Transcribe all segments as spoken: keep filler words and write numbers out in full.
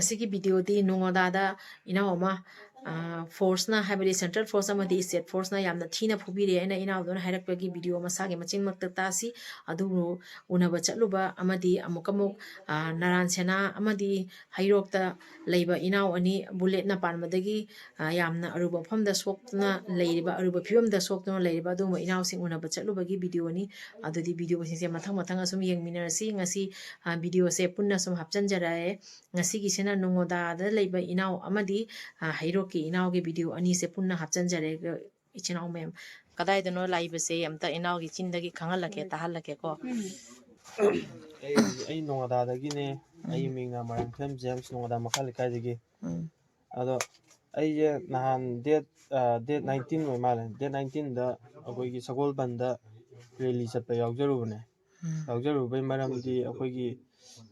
ꯁꯤꯒꯤ ꯚꯤꯗꯤꯑꯣꯗꯤ ꯅꯣꯉꯣꯗꯥꯗ ꯏꯅꯥꯎ ꯑꯃ, ꯑ, ꯐꯣꯔꯁꯅ, ꯍꯥꯏꯕꯗꯤ ꯁꯦꯟꯇ꯭ꯔꯦꯜ ꯐꯣꯔꯁ ꯑꯃꯗꯤ ꯁ꯭ꯇꯦꯠ ꯐꯣꯔꯁꯅ ꯌꯥꯝꯅ ꯊꯤꯅ ꯐꯨꯕꯤꯔꯦ ꯍꯥꯏꯅ ꯏꯅꯥꯎꯗꯨꯅ ꯍꯥꯏꯔꯛꯄꯒꯤ ꯚꯤꯗꯤꯑꯣ ꯃꯁꯥꯒꯤ ꯃꯆꯤꯟꯃꯛꯇ ꯇꯥꯁꯤ꯫ ꯑꯗꯨꯕꯨ ꯎꯅꯕ ꯆꯠꯂꯨꯕ ꯑꯃꯗꯤ ꯑꯃꯨꯛꯀ ꯑꯃꯨꯛ, ꯑ, ꯅꯔꯥꯟ ꯁꯦꯅꯥ ꯑꯃꯗꯤ ꯍꯩꯔꯣꯛꯇ ꯂꯩꯕ ꯏꯅꯥꯎ ꯑꯅꯤ ꯕꯨꯂꯦꯠꯅ ꯄꯥꯟꯕꯗꯒꯤ, ꯑ, ꯌꯥꯝꯅ ꯑꯔꯨꯕ ꯃꯐꯝꯗ ꯁꯣꯛꯇꯨꯅ ꯂꯩꯔꯤꯕ, ꯑꯔꯨꯕ ꯐꯤꯕꯝꯗ ꯁꯣꯛꯇꯨꯅ ꯂꯩꯔꯤꯕ ꯑꯗꯨꯒꯨꯝꯕ ꯏꯅꯥꯎꯁꯤꯡ ꯎꯅꯕ ꯆꯠꯂꯨꯕꯒꯤ ꯚꯤꯗꯤꯑꯣꯅꯤ꯫ ꯑꯗꯨꯗꯤ ꯚꯤꯗꯤꯑꯣꯁꯤꯡꯁꯦ ꯃꯊꯪ ꯃꯊꯪ ꯑꯁꯨꯝ ꯌꯦꯡꯃꯤꯟꯅꯔꯁꯤ꯫ ꯉꯁꯤ, ꯑ, ꯚꯤꯗꯤꯑꯣꯁꯦ ꯄꯨꯟꯅ ꯁꯨꯝ ꯍꯥꯞꯆꯤꯟꯖꯔꯛꯑꯦ꯫ ꯉꯁꯤꯒꯤꯁꯤꯅ ꯅꯣꯉꯣꯗꯥꯗ ꯂꯩꯕ ꯏꯅꯥꯎ ꯑꯃꯗꯤ, ꯑ, ꯍꯩꯔꯣꯛꯀꯤ ꯏꯅꯥꯎꯒꯤ ꯚꯤꯗꯤꯑꯣ ꯑꯅꯤꯁꯦ ꯄꯨꯟꯅ ꯍꯥꯞꯆꯤꯟꯖꯔꯦ꯫ ꯏꯆꯤꯟ ꯏꯅꯥꯎ ꯃꯌꯥꯝ, ꯀꯗꯥꯏꯗꯅꯣ ꯂꯥꯛꯏꯕꯁꯦ ꯑꯝꯇ ꯏꯅꯥꯎꯒꯤ ꯆꯤꯟꯗꯒꯤ ꯈꯪꯍꯜꯂꯛꯀꯦ, ꯇꯥꯍꯜꯂꯛꯀꯦꯀꯣ꯫ ꯑꯩ ꯑꯩ ꯅꯣꯉꯣꯗꯥꯗꯒꯤꯅꯦ꯫ ꯑꯩꯒꯤ ꯃꯤꯡꯅ ꯃꯔꯥꯡꯊꯦꯝ ꯖꯦꯝꯁ, ꯅꯣꯉꯣꯗꯥ ꯃꯈꯥ ꯂꯩꯀꯥꯏꯗꯒꯤ꯫ ꯎꯝ꯫ ꯑꯗꯣ ꯑꯩꯁꯦ ꯅꯍꯥꯟ ꯗꯦꯠ ꯗꯦꯠ ꯅꯥꯏꯟꯇꯤꯟ ꯑꯣꯏ ꯃꯥꯜꯂꯦ꯫ ꯗꯦꯠ ꯅꯥꯏꯟꯇꯤꯟꯗ ꯑꯩꯈꯣꯏꯒꯤ ꯁꯒꯣꯜꯕꯟꯗ ꯔꯦꯂꯤ ꯆꯠꯄ ꯌꯥꯎꯖꯔꯨꯕꯅꯦ꯫ ꯎꯝ꯫ ꯌꯥꯎꯖꯔꯨꯕꯩ ꯃꯔꯝꯗꯤ ꯑꯩꯈꯣꯏꯒꯤ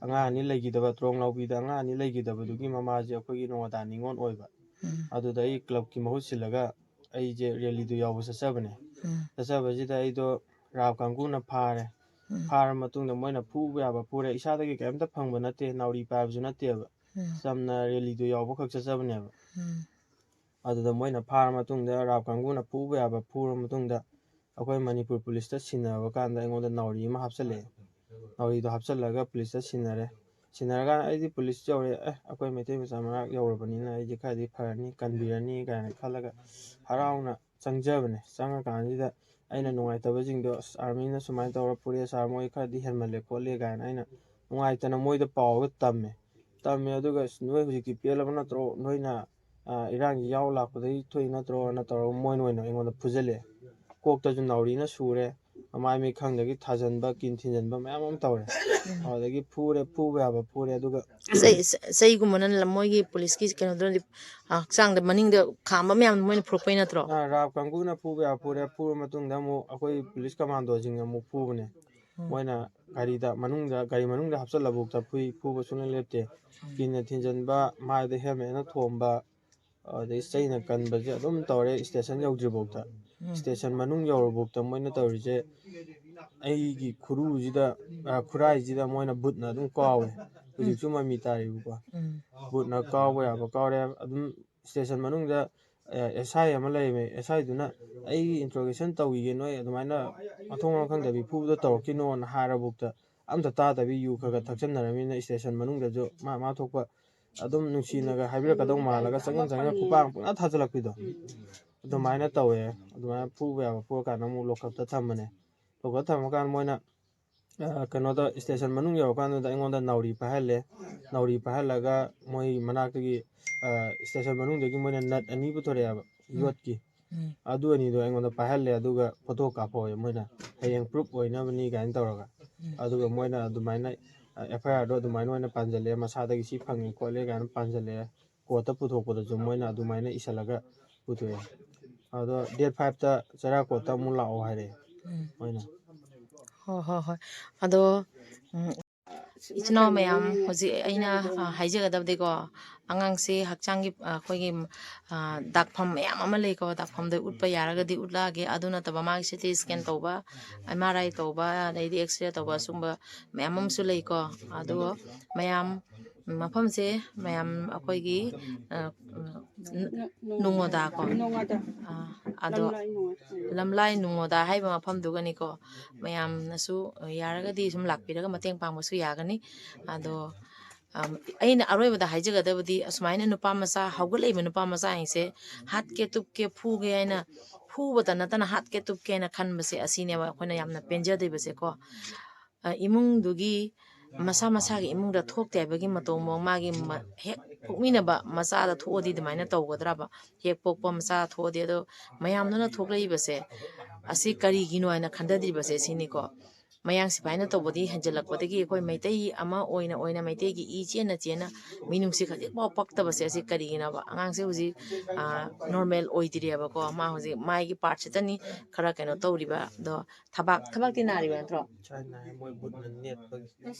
ꯑꯉꯥꯡ ꯑꯅꯤ ꯂꯩꯈꯤꯗꯕ, ꯇ꯭ꯔꯣꯡ ꯂꯥꯎꯕꯤꯗ ꯑꯉꯥꯡ ꯑꯅꯤ ꯂꯩꯈꯤꯗꯕꯗꯨꯒꯤ ꯃꯃꯥꯁꯦ ꯑꯩꯈꯣꯏꯒꯤ ꯅꯣꯉꯣꯗꯥ ꯅꯤꯉꯣꯜ ꯑꯣꯏꯕ꯫ ꯎꯝ꯫ ꯑꯗꯨꯗ ꯑꯩ ꯀ꯭ꯂꯕꯀꯤ ꯃꯍꯨꯠ ꯁꯤꯜꯂꯒ ꯑꯩꯁꯦ ꯔꯦꯂꯤꯗꯨ ꯌꯥꯎꯕ ꯆꯠꯆꯕꯅꯦ꯫ ꯎꯝ꯫ ꯆꯠꯆꯕꯁꯤꯗ ꯑꯩꯗꯣ ꯔꯥꯞ ꯀꯥꯡꯕꯨꯅ ꯐꯥꯔꯦ꯫ ꯎꯝ꯫ ꯐꯥꯔ ꯃꯇꯨꯡꯗ ꯃꯣꯏꯅ ꯐꯨꯕ ꯌꯥꯕ ꯐꯨꯔꯦ꯫ ꯏꯁꯥꯗꯒꯤ ꯀꯔꯤꯝꯇ ꯐꯪꯕ ꯅꯠꯇꯦ, ꯅꯥꯎꯔꯤ ꯄꯥꯏꯕꯁꯨ ꯅꯠꯇꯦꯕ꯫ ꯎꯝ꯫ ꯆꯝꯅ ꯔꯦꯂꯤꯗꯨ ꯌꯥꯎꯕ ꯈꯛ ꯆꯠꯆꯕꯅꯦꯕ꯫ ꯎꯝ꯫ ꯑꯗꯨꯗ ꯃꯣꯏꯅ ꯐꯥꯔ ꯃꯇꯨꯡꯗ, ꯔꯥꯞ ꯀꯥꯡꯕꯨꯅ ꯐꯨꯕ ꯌꯥꯕ ꯐꯨꯔ ꯃꯇꯨꯡꯗ, ꯑꯩꯈꯣꯏ ꯃꯅꯤꯄꯨꯔ ꯄꯨꯂꯤꯁꯇ ꯁꯤꯟꯅꯕ ꯀꯥꯟꯗ ꯑꯩꯉꯣꯟꯗ ꯅꯥꯎꯔꯤ ꯑꯃ ꯍꯥꯞꯆꯜꯂꯛꯑꯦ꯫ ꯅꯥꯎꯔꯤꯗꯣ ꯍꯥꯞꯆꯜꯂꯒ ꯄꯨꯂꯤꯁꯇ ꯁꯤꯟꯅꯔꯦ꯫ ꯁꯤꯟꯅꯔꯀꯥꯟꯗ ꯑꯩꯗꯤ ꯄꯨꯂꯤꯁ ꯌꯧꯔꯦ, "ꯑꯦ, ꯑꯩꯈꯣꯏ ꯃꯩꯇꯩ ꯃꯆꯥ ꯃꯅꯥꯛ ꯌꯧꯔꯕꯅꯤꯅ ꯑꯩꯗꯤ ꯈꯔꯗꯤ ꯐꯔꯅꯤ, ꯀꯟꯕꯤꯔꯅꯤ" ꯀꯥꯏꯅ ꯈꯜꯂꯒ ꯍꯔꯥꯎꯅ ꯆꯪꯖꯕꯅꯦ꯫ ꯆꯪꯉꯀꯥꯟꯁꯤꯗ ꯑꯩꯅ ꯅꯨꯡꯉꯥꯏꯇꯕꯁꯤꯡꯗꯣ, "ꯑꯁ, ꯑꯥꯔꯃꯤꯅ ꯁꯨꯃꯥꯏꯅ ꯇꯧꯔ ꯐꯨꯔꯦ ꯁꯥꯔ, ꯃꯣꯏ ꯈꯔꯗꯤ ꯍꯦꯟꯃꯜꯂꯦ ꯈꯣꯠꯂꯦ" ꯀꯥꯏꯅ ꯑꯩꯅ ꯅꯨꯡꯉꯥꯏꯇꯅ ꯃꯣꯏꯗ ꯄꯥꯎꯒ ꯇꯝꯃꯦ꯫ ꯇꯝꯃꯦ꯫ ꯑꯗꯨꯒ, "ꯑꯁ, ꯅꯣꯏ ꯍꯧꯖꯤꯛꯇꯤ ꯄꯦꯜꯂꯕ ꯅꯠꯇ꯭ꯔꯣ? ꯅꯣꯏꯅ, ꯑ, ꯏꯔꯥꯡꯁꯤ ꯌꯥꯎ ꯂꯥꯛꯄꯗꯒꯤ ꯊꯣꯛꯏ ꯅꯠꯇ꯭ꯔꯣꯅ" ꯇꯧꯔꯒ ꯃꯣꯏꯅ ꯑꯣꯏꯅ ꯑꯩꯉꯣꯟꯗ ꯐꯨꯖꯜꯂꯛꯑꯦ꯫ ꯀꯣꯛꯇꯁꯨ ꯅꯥꯎꯔꯤꯅ ꯁꯨꯔꯦ, ꯃꯃꯥꯏ ꯃꯤꯠ ꯈꯪꯗꯒꯤ ꯊꯥꯖꯟꯕ, ꯀꯤꯟ ꯊꯤꯟꯖꯟꯕ ꯃꯌꯥꯝ ꯑꯃ ꯇꯧꯔꯦ꯫ ꯑꯗꯨꯗꯒꯤ ꯐꯨꯔꯦ, ꯐꯨꯕ ꯌꯥꯕ ꯐꯨꯔꯦ꯫ ꯑꯗꯨꯒ ꯆꯩ-, ꯆꯩꯒꯨꯝꯕꯅ ꯃꯣꯏꯒꯤ ꯄꯨꯂꯤꯁꯀꯤ ꯀꯩꯅꯣꯗꯨꯅꯗꯤ, ꯑ, ꯍꯛꯆꯥꯡꯗ ꯃꯅꯤꯡꯗ ꯈꯥꯝꯕ ꯃꯌꯥꯝꯗꯣ ꯃꯣꯏꯅ ꯐꯨꯔꯛꯄꯩ ꯅꯠꯇ꯭ꯔꯣ? ꯑ, ꯔꯥꯞ ꯀꯥꯡꯕꯨꯅ ꯐꯨꯕ ꯌꯥꯕ ꯐꯨꯔꯦ꯫ ꯐꯨꯔ ꯃꯇꯨꯡꯗ ꯑꯃꯨꯛ ꯑꯩꯈꯣꯏ ꯄꯨꯂꯤꯁ ꯀꯃꯥꯟꯗꯣꯁꯤꯡꯅ ꯑꯃꯨꯛ ꯐꯨꯕꯅꯦ꯫ ꯎꯝ꯫ ꯃꯣꯏꯅ ꯒꯥꯔꯤꯗ, ꯃꯅꯨꯡꯗ, ꯒꯥꯔꯤ ꯃꯅꯨꯡꯗ ꯍꯥꯞꯆꯜꯂꯐꯥꯎꯗ ꯐꯨꯏ, ꯐꯨꯕ ꯁꯨꯡꯂꯦꯞ ꯂꯦꯞꯇꯦ꯫ ꯀꯤꯟꯅ ꯊꯤꯟꯖꯟꯕ, ꯃꯥꯏꯗ ꯍꯦꯜꯃꯦꯠꯅ ꯊꯣꯝꯕ, ꯑꯗꯩ ꯆꯩꯅ ꯀꯟꯕꯁꯦ ꯑꯗꯨꯝ ꯇꯧꯔꯦ, ꯁ꯭ꯇꯦꯁꯟ ꯌꯧꯗ꯭ꯔꯤꯐꯥꯎꯗ꯫ ꯎꯝ꯫ ꯁ꯭ꯇꯦꯁꯟ ꯃꯅꯨꯡ ꯌꯧꯔꯐꯥꯎꯗ ꯃꯣꯏꯅ ꯇꯧꯔꯤꯁꯦ, ꯑꯩꯒꯤ ꯈꯨꯔꯨꯁꯤꯗ, ꯑ, ꯈꯨꯔꯥꯏꯁꯤꯗ ꯃꯣꯏꯅ ꯕꯨꯠꯅ ꯑꯗꯨꯝ ꯀꯥꯎꯋꯦ꯫ ꯍꯧꯖꯤꯛꯁꯨ ꯃꯃꯤ ꯇꯥꯔꯤꯕꯀꯣ꯫ ꯎꯝ꯫ ꯕꯨꯠꯅ ꯀꯥꯎꯕ ꯌꯥꯕ ꯀꯥꯎꯔꯦ꯫ ꯑꯗꯨꯝ ꯁ꯭ꯇꯦꯁꯟ ꯃꯅꯨꯡꯗ, ꯑꯦ, ꯑꯦꯁ ꯑꯥꯏ ꯑꯃ ꯂꯩꯔꯝꯃꯦ꯫ ꯑꯦꯁ ꯑꯥꯏꯗꯨꯅ "ꯑꯩꯒꯤ ꯏꯟꯇ꯭ꯔꯣꯒꯦꯁꯟ ꯇꯧꯈꯤꯒꯦ, ꯅꯣꯏ ꯑꯗꯨꯃꯥꯏꯅ ꯃꯊꯣꯡ ꯃꯔꯝ ꯈꯪꯗꯕꯤ ꯐꯨꯕꯗꯣ ꯇꯧꯔꯛꯈꯤꯅꯣꯅ" ꯍꯥꯏꯔꯕꯨꯛꯇ ꯑꯝꯇ ꯇꯥꯗꯕꯤ ꯌꯨ ꯈꯔ ꯈꯔ ꯊꯛꯆꯟꯅꯔꯕꯅꯤꯅ ꯁ꯭ꯇꯦꯁꯟ ꯃꯅꯨꯡꯗꯁꯨ ꯃꯥ ꯃꯥ ꯊꯣꯛꯄ ꯑꯗꯨꯝ ꯅꯨꯡꯁꯤꯅꯒ ꯍꯥꯏꯕꯤꯔꯛꯀꯗꯧ ꯃꯥꯜꯂꯒ ꯆꯪꯁꯤꯟ ꯆꯪꯁꯤꯟ ꯈꯨꯄꯥꯛ ꯄꯨꯡꯊꯥ ꯊꯥꯖꯤꯜꯂꯛꯄꯤꯗꯣ ꯑꯗꯨꯃꯥꯏꯅ ꯇꯧꯋꯦ꯫ ꯑꯗꯨꯃꯥꯏꯅ ꯐꯨꯕ ꯌꯥꯕ ꯐꯨꯔꯀꯥꯟꯗ ꯑꯃꯨꯛ ꯂꯣꯀꯞꯇ ꯊꯝꯕꯅꯦ꯫ ꯂꯣꯀꯞꯇ ꯊꯝꯃꯀꯥꯟꯗ ꯃꯣꯏꯅ ꯑ, ꯀꯩꯅꯣꯗ, ꯁ꯭ꯇꯦꯁꯟ ꯃꯅꯨꯡ ꯌꯧꯔꯀꯥꯟꯗꯨꯗ ꯑꯩꯉꯣꯟꯗ ꯅꯥꯎꯔꯤ ꯄꯥꯏꯍꯜꯂꯦ꯫ ꯅꯥꯎꯔꯤ ꯄꯥꯏꯍꯜꯂꯒ ꯃꯣꯏ ꯃꯅꯥꯛꯇꯒꯤ, ꯑ, ꯁ꯭ꯇꯦꯁꯟ ꯃꯅꯨꯡꯗꯒꯤ ꯃꯣꯏꯅ ꯅꯠ ꯑꯅꯤ ꯄꯨꯊꯣꯔꯛꯑꯦꯕ, ꯎꯝ꯫ ꯌꯣꯠꯀꯤ꯫ ꯎꯝ꯫ ꯑꯗꯨ ꯑꯅꯤꯗꯣ ꯑꯩꯉꯣꯟꯗ ꯄꯥꯏꯍꯜꯂꯦ, ꯑꯗꯨꯒ ꯐꯣꯇꯣ ꯀꯥꯞꯄꯣꯌꯦ ꯃꯣꯏꯅ, "ꯍꯌꯦꯡ ꯄ꯭ꯔꯨꯞ ꯑꯣꯏꯅꯕꯅꯤ" ꯀꯥꯏꯅ ꯇꯧꯔꯒ꯫ ꯎꯝ꯫ ꯑꯗꯨꯒ ꯃꯣꯏꯅ ꯑꯗꯨꯃꯥꯏꯅ, ꯑ, ꯑꯦꯐ ꯑꯥꯏ ꯑꯥꯔꯗꯣ ꯑꯗꯨꯃꯥꯏꯅ ꯑꯣꯏꯅ ꯄꯥꯟꯁꯤꯜꯂꯦ, "ꯃꯁꯥꯗꯒꯤ ꯁꯤ ꯐꯪꯉꯦ ꯈꯣꯠꯂꯦ" ꯀꯥꯏꯅ ꯄꯥꯟꯁꯤꯜꯂꯛꯑꯦ꯫ ꯀꯣꯔꯠꯇ ꯄꯨꯊꯣꯛꯄꯗꯁꯨ ꯃꯣꯏꯅ ꯑꯗꯨꯃꯥꯏꯅ ꯏꯁꯤꯜꯂꯒ ꯄꯨꯊꯣꯛꯑꯦ꯫ ꯑꯗꯣ ꯗꯦꯠ ꯐꯥꯏꯚꯇ ꯆꯩꯔꯥꯛ ꯀꯣꯔꯠꯇ ꯑꯃꯨꯛ ꯂꯥꯛꯑꯣ ꯍꯥꯏꯔꯛꯑꯦ ꯎꯝ꯫ ꯃꯣꯏꯅ꯫ ꯍꯣꯏ, ꯍꯣꯏ, ꯍꯣꯏ꯫ ꯑꯗꯣ, ꯎꯝ, ꯏꯆꯤꯟ ꯏꯅꯥꯎ ꯃꯌꯥꯝ, ꯍꯧꯖꯤꯛ ꯑꯩꯅ, ꯑ, ꯍꯥꯏꯖꯒꯗꯕꯗꯤꯀꯣ, ꯑꯉꯥꯡꯁꯦ ꯍꯛꯆꯥꯡꯒꯤ, ꯑ, ꯑꯩꯈꯣꯏꯒꯤ, ꯑ, ꯗꯥꯛꯐꯝ ꯃꯌꯥꯝ ꯑꯃ ꯂꯩꯀꯣ, ꯗꯥꯛꯐꯝꯗ ꯎꯠꯄ ꯌꯥꯔꯒꯗꯤ ꯎꯠꯂꯛꯑꯒꯦ꯫ ꯑꯗꯨ ꯅꯠꯇꯕ ꯃꯥꯒꯤ ꯁꯤ ꯇꯤ ꯁ꯭ꯀꯦꯟ ꯇꯧꯕ, ꯑꯦꯝ ꯑꯥꯔ ꯑꯥꯏ ꯇꯧꯕ, ꯑꯗꯩꯗꯤ ꯑꯦꯛꯁꯔꯦ ꯇꯧꯕ, ꯁꯨꯝꯕ ꯃꯌꯥꯝ ꯑꯃꯁꯨ ꯂꯩꯀꯣ꯫ ꯑꯗꯨ ꯃꯌꯥꯝ ꯃꯐꯝꯁꯦ ꯃꯌꯥꯝ ꯑꯩꯈꯣꯏꯒꯤ, ꯑ, ꯅꯨꯡꯉꯣꯗꯥ ꯀꯣ꯫ ꯅꯨꯡꯉꯣꯗꯥ꯫ ꯑ, ꯑꯗꯣ ꯂꯝꯂꯥꯏ ꯅꯨꯡꯉꯣꯗꯥ꯫ ꯂꯝꯂꯥꯏ ꯅꯨꯡꯉꯣꯗꯥ ꯍꯥꯏꯕ ꯃꯐꯝꯗꯨꯒꯅꯤꯀꯣ꯫ ꯃꯌꯥꯝꯅꯁꯨ ꯌꯥꯔꯒꯗꯤ ꯁꯨꯝ ꯂꯥꯛꯄꯤꯔꯒ ꯃꯇꯦꯡ ꯄꯥꯡꯕꯁꯨ ꯌꯥꯒꯅꯤ꯫ ꯑꯗꯣ, ꯑꯝ, ꯑꯩꯅ ꯑꯔꯣꯏꯕꯗ ꯍꯥꯏꯖꯒꯗꯕꯗꯤ, ꯑꯁꯨꯃꯥꯏꯅ ꯅꯨꯄꯥ ꯃꯆꯥ, ꯍꯧꯒꯠꯂꯛꯏꯕ ꯅꯨꯄꯥ ꯃꯆꯥꯁꯤꯡꯁꯦ ꯍꯥꯠꯀꯦ ꯇꯨꯞꯀꯦ ꯐꯨꯒꯦ ꯍꯥꯏꯅ, ꯐꯨꯕꯇ ꯅꯠꯇꯅ ꯍꯥꯠꯀꯦ ꯇꯨꯞꯀꯦ ꯍꯥꯏꯅ ꯈꯟꯕꯁꯦ ꯑꯁꯤꯅꯦꯕ ꯑꯩꯈꯣꯏꯅ ꯌꯥꯝꯅ ꯄꯦꯟꯖꯗ꯭ꯔꯤꯕꯁꯦꯀꯣ꯫ ꯑ, ꯏꯃꯨꯡꯗꯨꯒꯤ ꯃꯁꯥ ꯃꯁꯥꯒꯤ ꯏꯃꯨꯡꯗ ꯊꯣꯛꯇꯦ ꯍꯥꯏꯕꯒꯤ ꯃꯇꯧ ꯃꯑꯣꯡ, ꯃꯥꯒꯤ ꯃ-, ꯍꯦꯛ ꯄꯣꯛꯃꯤꯟꯅꯕ ꯃꯆꯥꯗ ꯊꯣꯛꯑꯗꯤ ꯑꯗꯨꯃꯥꯏꯅ ꯇꯧꯒꯗ꯭ꯔꯕ? ꯍꯦꯛ ꯄꯣꯛꯄ ꯃꯆꯥ ꯊꯣꯛꯑꯗꯤ꯫ ꯑꯗꯣ ꯃꯌꯥꯝꯗꯨꯅ ꯊꯣꯛꯂꯛꯏꯕꯁꯦ ꯑꯁꯤ ꯀꯔꯤꯒꯤꯅꯣ ꯍꯥꯏꯅ ꯈꯟꯊꯗ꯭ꯔꯤꯕꯁꯦ ꯁꯤꯅꯤꯀꯣ꯫ ꯃꯌꯥꯡ ꯁꯤꯐꯥꯏꯅ ꯇꯧꯕꯗꯤ ꯍꯦꯟꯖꯜꯂꯛꯄꯗꯒꯤ ꯑꯩꯈꯣꯏ ꯃꯩꯇꯩ ꯑꯃ ꯑꯣꯏꯅ, ꯑꯣꯏꯅ ꯃꯩꯇꯩꯒꯤ ꯏ ꯆꯦꯟꯅ ꯆꯦꯟꯅ ꯃꯤꯅꯨꯡꯁꯤ ꯈꯖꯤꯛꯐꯥꯎ ꯄꯛꯇꯕꯁꯦ ꯑꯁꯤ ꯀꯔꯤꯒꯤꯅꯣꯕ? ꯑꯉꯥꯡꯁꯦ ꯍꯧꯖꯤꯛ, ꯑ, ꯅꯣꯔꯃꯦꯜ ꯑꯣꯏꯗ꯭ꯔꯤꯑꯕꯀꯣ꯫ ꯃꯥ ꯍꯧꯖꯤꯛ ꯃꯥꯏꯒꯤ ꯄꯥꯔꯠꯁꯤꯇꯅꯤ ꯈꯔ ꯀꯩꯅꯣ ꯇꯧꯔꯤꯕ꯫ ꯑꯗꯣ ꯊꯕꯥꯛ, ꯊꯕꯥꯛꯇꯤ ꯅꯥꯔꯤꯕ ꯅꯠꯇ꯭ꯔꯣ? ꯁ꯭ꯋꯥꯏ ꯅꯥꯏ, ꯃꯣꯏ ꯕꯨꯠꯅ ꯅꯦꯠꯄꯒꯤ꯫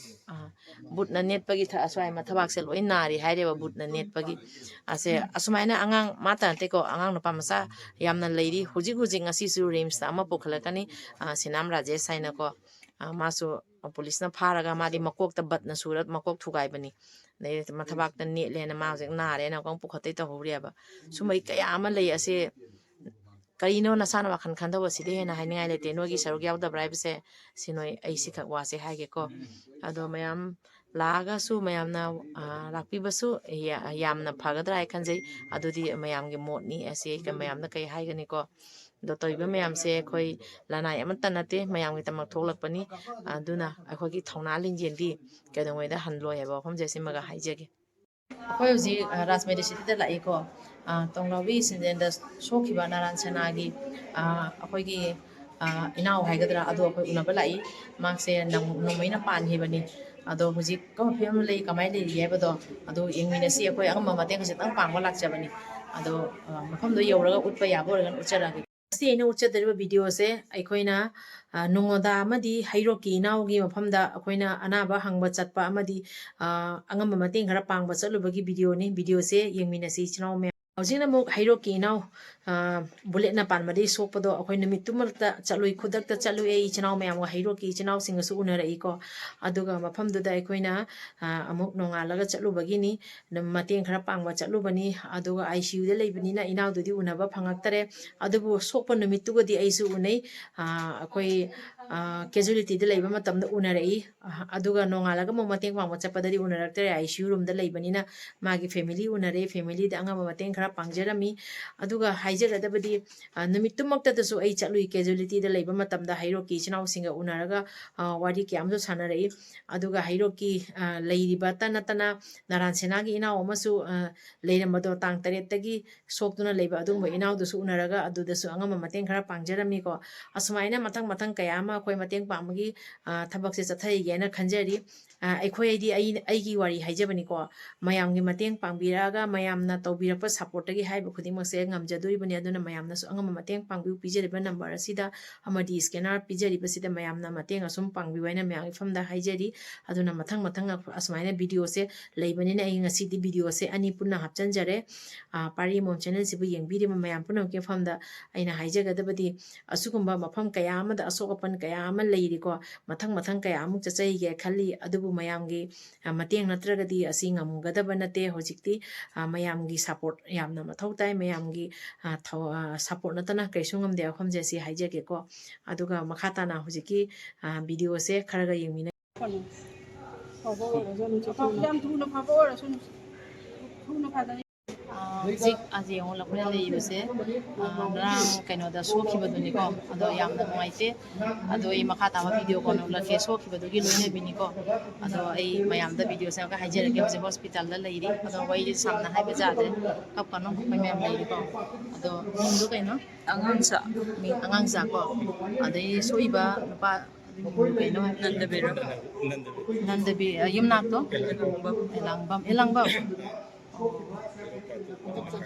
ꯑꯥ, ꯕꯨꯠꯅ ꯅꯦꯠꯄꯒꯤ ꯊ-, ꯑꯁ꯭ꯋꯥꯏ ꯃ-, ꯊꯕꯥꯛꯁꯦ ꯂꯣꯏ ꯅꯥꯔꯤ ꯍꯥꯏꯔꯦꯕ, ꯕꯨꯠꯅ ꯅꯦꯠꯄꯒꯤ꯫ ꯑꯁꯦ, ꯑꯁꯨꯃꯥꯏꯅ ꯑꯉꯥꯡ ꯃꯥꯇ ꯅꯠꯇꯦꯀꯣ, ꯑꯉꯥꯡ ꯅꯨꯄꯥ ꯃꯆꯥ ꯌꯥꯝꯅ ꯂꯩꯔꯤ꯫ ꯍꯧꯖꯤꯛ ꯍꯧꯖꯤꯛ ꯉꯁꯤꯁꯨ ꯔꯤꯝꯁꯇ ꯑꯃ ꯄꯨꯈꯠꯂꯛꯀꯅꯤ, ꯑꯥ, ꯁꯤꯅꯥꯝ ꯔꯥꯖꯦꯁ ꯍꯥꯏꯅꯀꯣ꯫ ꯃꯥꯁꯨ ꯄꯨꯂꯤꯁꯅ ꯐꯥꯔꯒ ꯃꯥꯗꯤ ꯃꯀꯣꯛꯇ ꯕꯠꯅ ꯁꯨꯔ ꯃꯀꯣꯛ ꯊꯨꯒꯥꯏꯕꯅꯤ꯫ ꯑꯗꯩ ꯃꯊꯕꯥꯛꯇ ꯅꯦꯠꯂꯦꯅ ꯃꯥ ꯍꯧꯖꯤꯛ ꯅꯥꯔꯦꯅ ꯑꯃꯨꯛ ꯄꯨꯈꯠꯇꯩ ꯇꯧꯍꯧꯔꯤꯑꯕ꯫ ꯁꯨꯝꯕꯩ ꯀꯌꯥ ꯑꯃ ꯂꯩ꯫ ꯑꯁꯦ ꯀꯔꯤꯅꯣ ꯅꯁꯥꯅ ꯋꯥꯈꯜ ꯈꯟꯗꯧꯕ? ꯁꯤꯗꯩ ꯍꯦꯟꯅ ꯍꯥꯏꯅꯤꯡꯉꯥꯏ ꯂꯩꯇꯦ꯫ ꯅꯣꯏꯒꯤ ꯁꯔꯨꯛ ꯌꯥꯎꯗꯕ꯭ꯔꯥ ꯍꯥꯏꯕꯁꯦ ꯁꯤ ꯅꯣꯏ ꯑꯩ ꯁꯤꯈꯛ ꯋꯥꯁꯦ ꯍꯥꯏꯒꯦꯀꯣ꯫ ꯑꯗꯣ ꯃꯌꯥꯝ ꯂꯥꯛꯑꯒꯁꯨ ꯃꯌꯥꯝꯅ ꯂꯥꯛꯄꯤꯕꯁꯨ ꯌꯥꯝꯅ ꯐꯒꯗ꯭ꯔꯥ ꯍꯥꯏ ꯈꯟꯖꯩ꯫ ꯑꯗꯨꯗꯤ ꯃꯌꯥꯝꯒꯤ ꯃꯣꯠꯅꯤ꯫ ꯑꯁꯤ ꯑꯩ ꯃꯌꯥꯝꯗ ꯀꯩ ꯍꯥꯏꯒꯅꯤꯀꯣ꯫ ꯑꯗꯣ ꯇꯧꯔꯤꯕ ꯃꯌꯥꯝꯁꯦ ꯑꯩꯈꯣꯏ ꯂꯅꯥꯏ ꯑꯃꯠꯇ ꯅꯠꯇꯦ, ꯃꯌꯥꯝꯒꯤꯗꯃꯛ ꯊꯣꯛꯂꯛꯄꯅꯤ꯫ ꯑꯗꯨꯅ ꯑꯩꯈꯣꯏꯒꯤ ꯊꯧꯅꯥ ꯂꯤꯡꯖꯦꯜꯗꯤ ꯀꯩꯗꯧꯉꯩꯗ ꯍꯟꯂꯣꯏ ꯍꯥꯏꯕ ꯋꯥꯐꯝꯁꯦ ꯁꯤꯃꯒ ꯍꯥꯏꯖꯒꯦ꯫ ꯑꯩꯈꯣꯏ ꯍꯧꯖꯤꯛ ꯔꯥꯖꯃꯦꯗꯤꯁꯤꯇꯤꯗ ꯂꯥꯛꯏꯀꯣ꯫ ꯇꯣꯡꯂꯥꯎꯕꯤ ꯏꯟꯁꯤꯗꯦꯟꯗ ꯁꯣꯛꯈꯤꯕ ꯅꯥꯔꯥꯟ ꯁꯦꯅꯥꯒꯤ ꯑꯩꯈꯣꯏꯒꯤ ꯏꯅꯥꯎ ꯍꯥꯏꯒꯗ꯭ꯔꯥ, ꯑꯗꯨ ꯑꯩꯈꯣꯏ ꯎꯅꯕ ꯂꯥꯛꯏ꯫ ꯃꯍꯥꯛꯁꯦ ꯅꯣꯡꯃꯩꯅ ꯄꯥꯟꯈꯤꯕꯅꯤ꯫ ꯑꯗꯣ ꯍꯧꯖꯤꯛ ꯀꯔꯝꯕ ꯐꯤꯕꯝꯗ ꯂꯩ, ꯀꯃꯥꯏꯅ ꯂꯩꯔꯤ ꯍꯥꯏꯕꯗꯣ ꯑꯗꯨ ꯌꯦꯡꯃꯤꯟꯅꯁꯤ꯫ ꯑꯩꯈꯣꯏ ꯑꯉꯝꯕ ꯃꯇꯦꯡ ꯈꯖꯤꯛꯇꯪ ꯄꯥꯡꯕ ꯂꯥꯛꯆꯕꯅꯤ꯫ ꯑꯗꯣ ꯃꯐꯝꯗꯣ ꯌꯧꯔꯒ ꯎꯠꯄ ꯌꯥꯕ ꯑꯣꯏꯔꯒꯅ ꯎꯠꯆꯔꯛꯑꯒꯦ꯫ ꯉꯁꯤ ꯑꯩꯅ ꯎꯠꯆꯗꯧꯔꯤꯕ ꯚꯤꯗꯤꯑꯣꯁꯦ ꯑꯩꯈꯣꯏꯅ ꯅꯣꯡꯉꯣꯟꯗꯥ ꯑꯃꯗꯤ ꯍꯩꯔꯣꯛꯀꯤ ꯏꯅꯥꯎꯒꯤ ꯃꯐꯝꯗ ꯑꯩꯈꯣꯏꯅ ꯑꯅꯥꯕ ꯍꯪꯕ ꯆꯠꯄ ꯑꯃꯗꯤ ꯑꯉꯝꯕ ꯃꯇꯦꯡ ꯈꯔ ꯄꯥꯡꯕ ꯆꯠꯂꯨꯕꯒꯤ ꯚꯤꯗꯤꯑꯣꯅꯤ꯫ ꯚꯤꯗꯤꯑꯣꯁꯦ ꯌꯦꯡꯃꯤꯟꯅꯁꯤ ꯏꯆꯤꯟ ꯏꯅꯥꯎ ꯃꯌꯥꯝ꯫ ꯍꯧꯖꯤꯛꯅ ꯑꯃꯨꯛ ꯍꯩꯔꯣꯛꯀꯤ ꯏꯅꯥꯎ ꯕꯨꯂꯦꯠꯅ ꯄꯥꯟꯕꯗꯒꯤ ꯁꯣꯛꯄꯗꯣ ꯑꯩꯈꯣꯏ ꯅꯨꯃꯤꯠꯇꯨꯃꯛꯇ ꯆꯠꯂꯨꯏ, ꯈꯨꯗꯛꯇ ꯆꯠꯂꯨꯏ꯫ ꯑꯩ ꯏꯆꯤꯟ ꯏꯅꯥꯎ ꯃꯌꯥꯝꯒ ꯍꯩꯔꯣꯛꯀꯤ ꯏꯆꯤꯟ ꯏꯅꯥꯎꯁꯤꯡꯒꯁꯨ ꯎꯅꯔꯛꯏꯀꯣ꯫ ꯑꯗꯨꯒ ꯃꯐꯝꯗꯨꯗ ꯑꯩꯈꯣꯏꯅ ꯑꯃꯨꯛ ꯅꯣꯡꯉꯥꯜꯂꯒ ꯆꯠꯂꯨꯕꯒꯤꯅꯤ꯫ ꯃꯇꯦꯡ ꯈꯔ ꯄꯥꯡꯕ ꯆꯠꯂꯨꯕꯅꯤ꯫ ꯑꯗꯨꯒ ICUꯗ ꯂꯩꯕꯅꯤꯅ ꯏꯅꯥꯎꯗꯨꯗꯤ ꯎꯅꯕ ꯐꯪꯉꯛꯇꯔꯦ꯫ ꯑꯗꯨꯕꯨ ꯁꯣꯛꯄ ꯅꯨꯃꯤꯠꯇꯨꯒꯗꯤ ꯑꯩꯁꯨ ꯎꯅꯩ꯫ ꯑꯩꯈꯣꯏ casualtyꯗ ꯂꯩꯕ ꯃꯇꯝꯗ ꯎꯅꯔꯛꯏ꯫ ꯑꯗꯨꯒ ꯅꯣꯡꯉꯥꯜꯂꯒ ꯑꯃꯨꯛ ꯃꯇꯦꯡ ꯄꯥꯡꯕ ꯆꯠꯄꯗꯗꯤ ꯎꯅꯔꯛꯇꯔꯦ꯫ ICU roomꯗ ꯂꯩꯕꯅꯤꯅ ꯃꯥꯒꯤ family ꯎꯅꯔꯦ, familyꯗ ꯑꯉꯝꯕ ꯃꯇꯦꯡ ꯈꯔ ꯄꯥꯡꯖꯔꯝꯃꯤ꯫ ꯑꯗꯨꯒ ꯍꯥꯏꯖꯒꯗꯕꯗꯤ ꯅꯨꯃꯤꯠꯇꯨꯃꯛꯇꯗꯁꯨ ꯑꯩ ꯆꯠꯂꯨꯏ꯫ Casualtyꯗ ꯂꯩꯕ ꯃꯇꯝꯗ ꯍꯩꯔꯣꯛꯀꯤ ꯏꯆꯤꯟ ꯏꯅꯥꯎꯁꯤꯡꯒ ꯎꯅꯔꯒ ꯋꯥꯔꯤ ꯀꯌꯥ ꯑꯃꯁꯨ ꯁꯥꯟꯅꯔꯛꯏ꯫ ꯑꯗꯨꯒ ꯍꯩꯔꯣꯛꯀꯤ ꯂꯩꯔꯤꯕꯇ ꯅꯠꯇꯅ ꯅꯥꯔꯥꯟ ꯁꯦꯅꯥꯒꯤ ꯏꯅꯥꯎ ꯑꯃꯁꯨ ꯂꯩꯔꯝꯕꯗꯣ ꯇꯥꯡ ꯇꯔꯦꯠꯇꯒꯤ ꯁꯣꯛꯇꯨꯅ ꯂꯩꯕ ꯑꯗꯨꯒꯨꯝꯕ ꯏꯅꯥꯎꯗꯨꯁꯨ ꯎꯅꯔꯒ ꯑꯗꯨꯗꯁꯨ ꯑꯉꯝꯕ ꯃꯇꯦꯡ ꯈꯔ ꯄꯥꯡꯖꯔꯝꯃꯤꯀꯣ꯫ ꯑꯁꯨꯃꯥꯏꯅ ꯃꯊꯪ ꯃꯊꯪ ꯀꯌꯥ ꯑꯃ ꯑꯩꯈꯣꯏ ꯃꯇꯦꯡ ꯄꯥꯡꯕꯒꯤ ꯊꯕꯛꯁꯦ ꯆꯠꯊꯔꯤꯒꯦꯅ ꯈꯟꯖꯔꯤ꯫ ꯑꯩꯈꯣꯏ ꯍꯥꯏꯗꯤ ꯑꯩ, ꯑꯩꯒꯤ ꯋꯥꯔꯤ ꯍꯥꯏꯖꯕꯅꯤꯀꯣ꯫ ꯃꯌꯥꯝꯒꯤ ꯃꯇꯦꯡ ꯄꯥꯡꯕꯤꯔꯛꯑꯒ ꯃꯌꯥꯝꯅ ꯇꯧꯕꯤꯔꯛꯄ supportꯇꯒꯤ ꯍꯥꯏꯕ ꯈꯨꯗꯤꯡꯃꯛꯁꯦ ꯉꯝꯖꯗꯣꯔꯤꯕꯅꯤ꯫ ꯑꯗꯨꯅ ꯃꯌꯥꯝꯅꯁꯨ ꯑꯉꯝꯕ ꯃꯇꯦꯡ ꯄꯥꯡꯕꯤꯌꯨ꯫ ꯄꯤꯖꯔꯤꯕ number ꯑꯁꯤꯗ ꯑꯃꯗꯤ scanner ꯄꯤꯖꯔꯤꯕꯁꯤꯗ ꯃꯌꯥꯝꯅ ꯃꯇꯦꯡ ꯑꯁꯨꯝ ꯄꯥꯡꯕꯤꯌꯨ ꯍꯥꯏꯅ ꯃꯌꯥꯝꯒꯤ ꯃꯐꯝꯗ ꯍꯥꯏꯖꯔꯤ꯫ ꯑꯗꯨꯅ ꯃꯊꯪ ꯃꯊꯪ ꯑꯁꯨꯃꯥꯏꯅ videoꯁꯦ ꯂꯩꯕꯅꯤꯅ ꯑꯩ ꯉꯁꯤꯗꯤ videoꯁꯦ ꯑꯅꯤ ꯄꯨꯟꯅ ꯍꯥꯞꯆꯤꯟꯖꯔꯦ꯫ ꯄꯥꯔꯤ ꯃꯣꯝ channelꯁꯤꯕꯨ ꯌꯦꯡꯕꯤꯔꯤꯕ ꯃꯌꯥꯝ ꯄꯨꯝꯅꯃꯛꯀꯤ ꯃꯐꯝꯗ ꯑꯩꯅ ꯍꯥꯏꯖꯒꯗꯕꯗꯤ ꯑꯁꯤꯒꯨꯝꯕ ꯃꯐꯝ ꯀꯌꯥ ꯑꯃꯗ ꯑꯁꯣꯛ ꯑꯄꯟ ꯀꯌꯥ ꯑꯃ ꯂꯩꯔꯤꯀꯣ꯫ ꯃꯊꯪ ꯃꯊꯪ ꯀꯌꯥ ꯑꯃꯨꯛ ꯆꯠꯆꯩꯒꯦ ꯈꯜꯂꯤ꯫ ꯑꯗꯨꯕꯨ ꯃꯌꯥꯝꯒꯤ, ꯑ, ꯃꯇꯦꯡ ꯅꯠꯇ꯭ꯔꯒꯗꯤ ꯑꯁꯤ ꯉꯝꯒꯗꯕ ꯅꯠꯇꯦ꯫ ꯍꯧꯖꯤꯛꯇꯤ, ꯑ, ꯃꯌꯥꯝꯒꯤ support ꯌꯥꯝꯅ ꯃꯊꯧ ꯇꯥꯏ꯫ ꯃꯌꯥꯝꯒꯤ, ꯑ, ꯊꯧ-, ꯑ, support ꯅꯠꯇꯅ ꯀꯩꯁꯨ ꯉꯝꯗꯦ ꯃꯐꯝꯁꯦ, ꯁꯤ ꯍꯥꯏꯖꯒꯦꯀꯣ꯫ ꯑꯗꯨꯒ ꯃꯈꯥ ꯇꯥꯅ ꯍꯧꯖꯤꯛꯀꯤ, ꯑ, video ꯁꯦ ꯈꯔꯒ ꯌꯦꯡꯃꯤꯟꯅ- ꯐꯕ ꯑꯣꯏꯔꯁꯅꯨ, ꯌꯥꯝ ꯊꯨꯅ ꯐꯕ ꯑꯣꯏꯔꯁꯅꯨ, ꯊꯨꯅ ꯐꯖꯅ꯫ ꯑꯥ, ꯍꯧꯖꯤꯛ ꯑꯁꯤ ꯌꯦꯡꯉꯣ, ꯑꯩꯈꯣꯏꯅ ꯂꯩꯔꯤꯕꯁꯦ, ꯑꯥ, ꯉꯔꯥꯡ ꯀꯩꯅꯣꯗ ꯁꯣꯛꯈꯤꯕꯗꯨꯅꯤꯀꯣ꯫ ꯑꯗꯣ ꯌꯥꯝꯅ ꯅꯨꯡꯉꯥꯏꯇꯦ꯫ ꯑꯗꯣ ꯑꯩ ꯃꯈꯥ ꯇꯥꯕ video ꯀꯣꯟꯅ ꯎꯠꯂꯛꯀꯦ, ꯁꯣꯛꯈꯤꯕꯗꯨꯒꯤ ꯂꯣꯏꯅꯕꯤꯅꯤꯀꯣ꯫ ꯑꯗꯣ ꯑꯩ ꯃꯌꯥꯝꯗ video ꯁꯦ ꯑꯃꯨꯛꯀ ꯍꯥꯏꯖꯔꯛꯀꯦ, ꯍꯧꯖꯤꯛ hospital ꯗ ꯂꯩꯔꯤ꯫ ꯑꯗꯣ ꯋꯥꯔꯤꯁꯦ ꯁꯥꯡꯅ ꯍꯥꯏꯕ ꯌꯥꯗ꯭ꯔꯦ, ꯀꯞꯀꯅꯨ, ꯑꯩꯈꯣꯏ ꯃꯌꯥꯝ ꯂꯩꯔꯤꯀꯣ꯫ ꯑꯗꯣ ꯃꯤꯡꯗꯣ ꯀꯩꯅꯣ? ꯑꯉꯥꯡꯆꯥ꯫ ꯃꯤꯡ ꯑꯉꯥꯡꯆꯥ ꯀꯣ꯫ ꯑꯗꯩ ꯁꯣꯛꯏꯕ ꯅꯨꯄꯥ ꯀꯩꯅꯣ ꯍꯥꯏꯕ? ꯅꯟꯗꯕꯤꯔꯣ? ꯅꯟꯗꯕꯤ, ꯑ, ꯌꯨꯝꯅꯥꯛꯇꯣ? ꯑꯦꯂꯥꯡꯕꯝ꯫ ꯑꯦꯂꯥꯡꯕꯝ, ꯑꯦꯂꯥꯡꯕꯝ꯫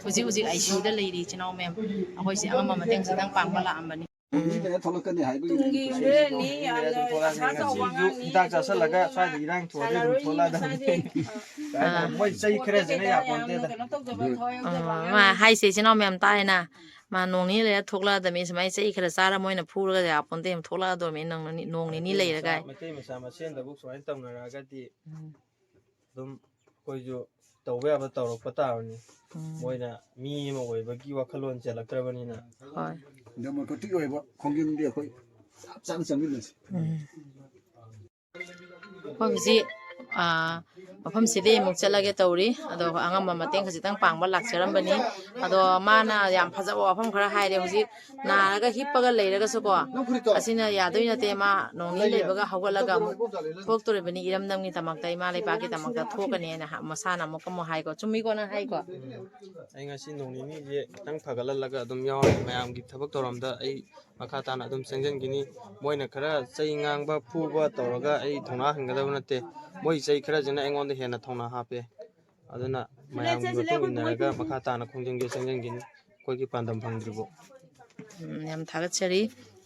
ꯍꯧꯖꯤꯛ ꯍꯧꯖꯤꯛ ICU ꯗ ꯂꯩꯔꯤ ꯏꯆꯤꯟ ꯏꯅꯥꯎ ꯃꯌꯥꯝ꯫ ꯑꯩꯈꯣꯏꯁꯦ ꯑꯉꯝꯕ ꯃꯇꯦꯡ ꯈꯤꯇꯪ ꯄꯥꯡꯕ ꯂꯥꯛꯑꯝꯕꯅꯤ꯫ ꯎꯝ꯫ ꯊꯣꯛꯂꯛꯀꯅꯤ ꯍꯥꯏꯕꯒꯤ ꯇꯨꯡꯒꯤ ꯃꯤꯔꯦꯜꯅꯤ, ꯌꯥꯝꯅ ꯑꯁꯥ ꯆꯥꯎꯕ ꯑꯉꯥꯡꯅꯤ꯫ ꯍꯤꯗꯥꯛ ꯆꯥꯁꯜꯂꯒ ꯁ꯭ꯋꯥꯏꯗ ꯏꯔꯥꯡ ꯊꯣꯛꯑꯗꯤ ꯑꯗꯨꯝ ꯁꯥꯟꯅꯔꯣꯏ ꯊꯣꯛꯂꯛꯑꯗꯕꯅꯤ꯫ ꯉꯁꯥꯏꯗꯤ, ꯑ, ꯃꯣꯏ ꯆꯩ ꯈꯔꯁꯤꯅ ꯌꯥꯝꯅ ꯌꯥꯄꯣꯟꯇꯦꯗ꯫ ꯀꯩꯅꯣ ꯇꯧꯖꯕ ꯊꯋꯥꯏ ꯎꯝ, ꯌꯥꯎꯖꯕ ꯃꯥ ꯑꯉꯥꯡꯅꯤ꯫ ꯍꯥꯏꯁꯦ ꯏꯆꯤꯟ ꯏꯅꯥꯎ ꯃꯌꯥꯝ ꯇꯥꯏꯅ꯫ ꯃꯥ ꯅꯣꯡ ꯅꯤꯅꯤ ꯂꯩꯔ ꯊꯣꯛꯂꯛꯑꯗꯕꯅꯤ꯫ ꯁꯨꯃꯥꯏꯅ ꯆꯩ ꯈꯔ ꯆꯥꯔ ꯃꯣꯏꯅ ꯐꯨꯔꯒ ꯌꯥꯄꯣꯟꯇꯦ, ꯊꯣꯛꯂꯛꯑꯗꯕꯅꯤ ꯅꯣꯡ ꯅꯤꯅꯤ, ꯅꯣꯡ ꯅꯤꯅꯤ ꯃꯩꯇꯩ ꯃꯆꯥ, ꯂꯩꯔꯒ꯫ ꯃꯩꯇꯩ ꯃꯆꯥ ꯃꯁꯦꯟꯗꯕꯨ ꯁꯨꯃꯥꯏꯅ ꯇꯧꯅꯔꯛꯑꯒꯗꯤ ꯎꯝ꯫ ꯑꯗꯨꯝ ꯑꯩꯈꯣꯏꯁꯨ ꯇꯧꯕ ꯌꯥꯕ ꯇꯧꯔꯛꯄ ꯇꯥꯕꯅꯤ꯫ ꯎꯝ꯫ ꯃꯣꯏꯅ ꯃꯤ ꯑꯃ ꯑꯣꯏꯕꯒꯤ ꯋꯥꯈꯜꯂꯣꯟ ꯆꯦꯜꯂꯛꯇ꯭ꯔꯕꯅꯤꯅ꯫ ꯍꯣꯏ꯫ Democratic ꯑꯣꯏꯕ ꯈꯣꯡꯖꯪꯗꯤ ꯑꯩꯈꯣꯏ ꯆꯞ ꯆꯥꯅ ꯆꯪꯃꯤꯟꯅꯁꯤ꯫ ꯎꯝ꯫ ꯑꯩꯈꯣꯏ ꯍꯧꯖꯤꯛ, ꯑꯥ, ꯃꯐꯝꯁꯤꯗꯤ ꯑꯃꯨꯛ ꯆꯠꯂꯒꯦ ꯇꯧꯔꯤ꯫ ꯑꯗꯣ ꯑꯉꯝꯕ ꯃꯇꯦꯡ ꯈꯖꯤꯛꯇꯪ ꯄꯥꯡꯕ ꯂꯥꯛꯆꯔꯝꯕꯅꯤ꯫ ꯑꯗꯣ ꯃꯥꯅ ꯌꯥꯝ ꯐꯖꯕ ꯋꯥꯐꯝ ꯈꯔ ꯍꯥꯏꯔꯦ꯫ ꯍꯧꯖꯤꯛ ꯅꯥꯔꯒ ꯍꯤꯞꯄꯒ ꯂꯩꯔꯒꯁꯨꯀꯣ, ꯑꯁꯤꯅ ꯌꯥꯗꯣꯏ ꯅꯠꯇꯦ꯫ ꯃꯥ ꯅꯣꯡ ꯅꯤꯅꯤ ꯂꯩꯕꯒ ꯍꯧꯒꯠꯂꯒ ꯑꯃꯨꯛ ꯊꯣꯛꯇꯣꯔꯤꯕꯅꯤ꯫ ꯏꯔꯝꯗꯝꯒꯤꯗꯃꯛꯇ, ꯏꯃꯥ ꯂꯩꯕꯥꯛꯀꯤꯗꯃꯛꯇ ꯊꯣꯛꯀꯅꯤꯅ ꯍꯥ-, ꯃꯁꯥꯅ ꯑꯃꯨꯛꯀ ꯑꯃꯨꯛ ꯍꯥꯏꯀꯣ꯫ ꯆꯨꯝꯃꯤꯀꯣ ꯅꯪ ꯍꯥꯏꯀꯣ? ꯑꯩ ꯉꯁꯤ ꯅꯣꯡ ꯅꯤꯅꯤꯁꯦ ꯈꯤꯇꯪ ꯐꯒꯠꯍꯜꯂꯒ ꯑꯗꯨꯝ ꯌꯥꯎꯔꯒꯦ꯫ ꯃꯌꯥꯝꯒꯤ ꯊꯕꯛ ꯊꯧꯔꯝꯗ ꯑꯩ ꯃꯈꯥ ꯇꯥꯅ ꯑꯗꯨꯝ ꯆꯪꯁꯤꯟꯈꯤꯅꯤ꯫ ꯃꯣꯏꯅ ꯈꯔ ꯆꯩ ꯉꯥꯡꯕ, ꯐꯨꯕ ꯇꯧꯔꯒ ꯑꯩ ꯊꯧꯅꯥ ꯍꯟꯒꯗꯕ ꯅꯠꯇꯦ꯫ ꯃꯣꯏ ꯆꯩ ꯈꯔꯁꯤꯅ ꯑꯩꯉꯣꯟꯗ ꯍꯦꯟꯅ ꯊꯧꯅꯥ ꯍꯥꯞꯄꯦ꯫ ꯑꯗꯨꯅ ꯃꯌꯥꯝꯒꯤ ꯃꯇꯨꯡ ꯏꯟꯅꯔꯒ ꯃꯈꯥ ꯇꯥꯅ ꯈꯣꯡꯖꯪꯁꯦ ꯆꯪꯁꯤꯟꯈꯤꯅꯤ, ꯑꯩꯈꯣꯏꯒꯤ ꯄꯥꯟꯗꯝ ꯐꯪꯗ꯭ꯔꯤꯕꯣ꯫ ꯎꯝ, ꯌꯥꯝ ꯊꯥꯒꯠꯆꯔꯤ꯫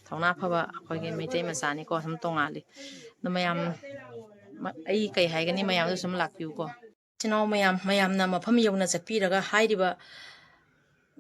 ꯊꯧꯅꯥ ꯐꯕ ꯑꯩꯈꯣꯏꯒꯤ ꯃꯩꯇꯩ ꯃꯆꯥꯅꯤꯀꯣ, ꯁꯨꯝ ꯇꯣꯉꯥꯜꯂꯤ꯫ ꯑꯗꯣ ꯃꯌꯥꯝ, ꯃ-, ꯑꯩ ꯀꯩ ꯍꯥꯏꯒꯅꯤ, ꯃꯌꯥꯝꯁꯨ ꯁꯨꯝ ꯂꯥꯛꯄꯤꯌꯨꯀꯣ꯫ ꯏꯆꯤꯟ ꯏꯅꯥꯎ ꯃꯌꯥꯝ, ꯃꯌꯥꯝꯅ ꯃꯐꯝ ꯌꯧꯅ ꯆꯠꯄꯤꯔꯒ ꯍꯥꯏꯔꯤꯕ